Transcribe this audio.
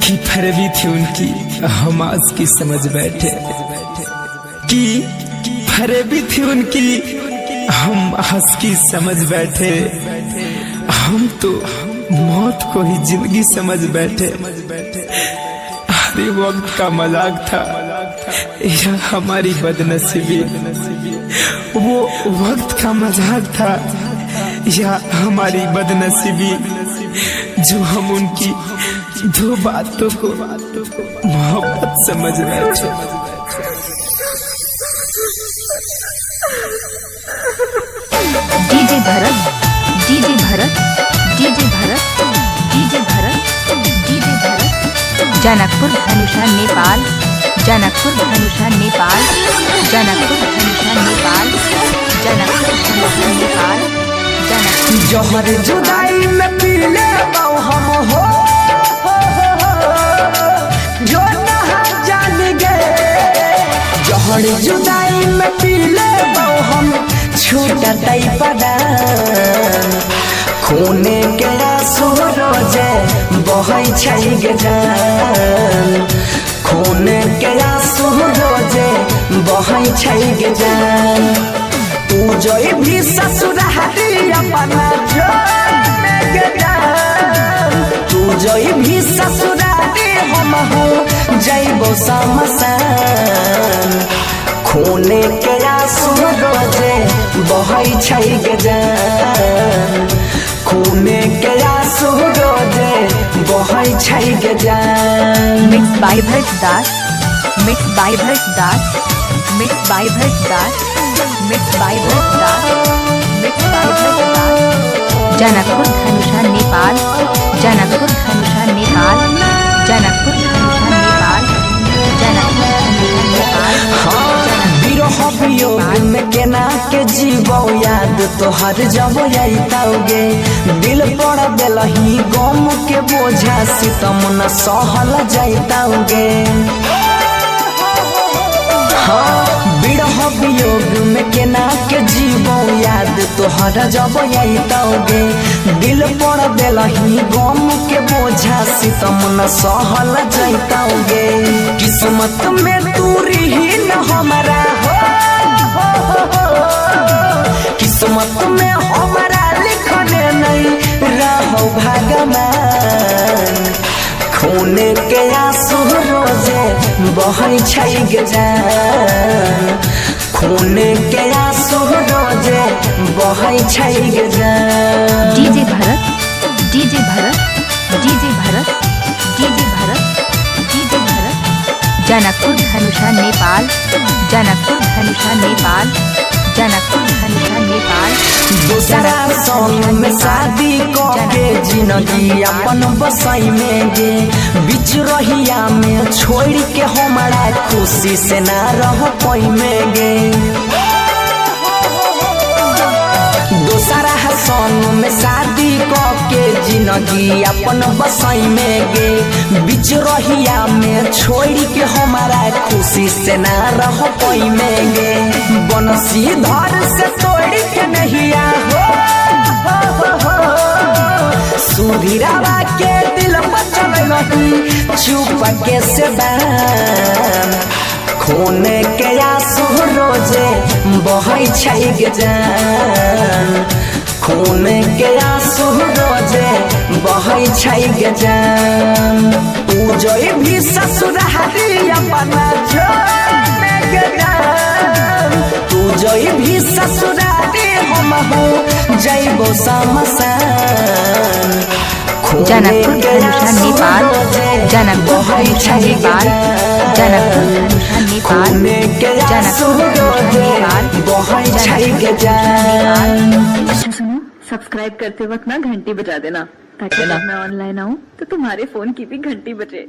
कि फरबी थी उनकी हम आज की समझ बैठे, कि फरेबी थी उनकी हम हंस की समझ बैठे, हम तो मौत को ही जिंदगी समझ बैठे। अरे वक्त का मजाक था या हमारी बदनसीबी, वो वक्त का मजाक था या हमारी बदनसीबी, जो हम उनकी दो बातों को मोहब्बत समझ बैठे। DJ Bharat, DJ Bharat, DJ Bharat, DJ Bharat, DJ Bharat. Janakpur Dhanusha Nepal, Janakpur Dhanusha Nepal, Janakpur Dhanusha Nepal, Janakpur Dhanusha Nepal, Janakpur. जहर जुदाई में पीले बाऊ हम हो, जो नहा जान गए। जहर जुदाई में पीले बाऊ हम, छूटतई पदान। खूने के आंसू रोजे बहै छै गे जान, खूने के आंसू रोजे बहै छै गे जान। तू जोई भी ससुरारी अपना जान गे जान, तू जोई भी ससुरारी हम हो जइबो समसान। खूने के आंसू रोजे बहै छै गे जान, खूने के आंसू रोजे बहै छै गे जान। Mix by Bharat Das, mix by Bharat Das, mix by Bharat Das, mix by Bharat Das, mix by Bharat Das. Janakpur Dhanusha Nepal, Janakpur Dhanusha Nepal, Janakpur Dhanusha Nepal, Janakpur Dhanusha Nepal. बिरह वियोग में केना के जीवो, याद तोहर जब आइताओगे। दिल पड़ देलही गम के बोझा, सितम न सहल जाइताओगे। हाँ, बिरह वियोग में केना के जीवो, याद तोहर जब आइताओगे। दिल पड़ देलही गम के बोझा, सितम न सहल जाइताओगे। किस्मत में तूरी ही न हमारा हो, किस्मत में हमारा लिखने नहीं रहो भगवान। खूने के आंसू रोजे बहै छै गे जान, खूने के आंसू रोजे बहै छै गे जान। DJ Bharat, DJ Bharat, DJ Bharat, DJ Bharat, DJ Bharat. Janakpur Dhanusha Nepal, Janakpur Dhanusha Nepal, Janakpur Dhanusha Nepal. दूसरा संग में शादी के जिंदगी अपन बसई में गे, बीच रहिया में छोड़ के हमारा खुशी से ना रह पई में गे। दूसरा संग में शादी के जिंदगी अपन बसई में गे, बीच रहिया में छोड़ के हमारा खुशी से ना रह पई में गे। बनसी धर से तोड़ के नहिया हो, सुधीरावा के दिल पर चलही चुप के से बान। खूने के आंसू रोजे बहै छै गे जान, खूने के आंसू रोजे बहै छै गे जान। तू जोई भी ससुरारी अपना जान गे जान, तू जोई भी ससुरारी हम हो जइबो समसान। जनकपुर धनुषा नेपाल, जनकपुर धनुषा नेपाल, जनकपुर धनुषा नेपाल, जनकपुर धनुषा नेपाल, जनकपुर नेपाल। अच्छा सुनो, सब्सक्राइब करते वक्त ना घंटी बजा देना, ताकि जब मैं ऑनलाइन आऊँ तो तुम्हारे फोन की भी घंटी बजे।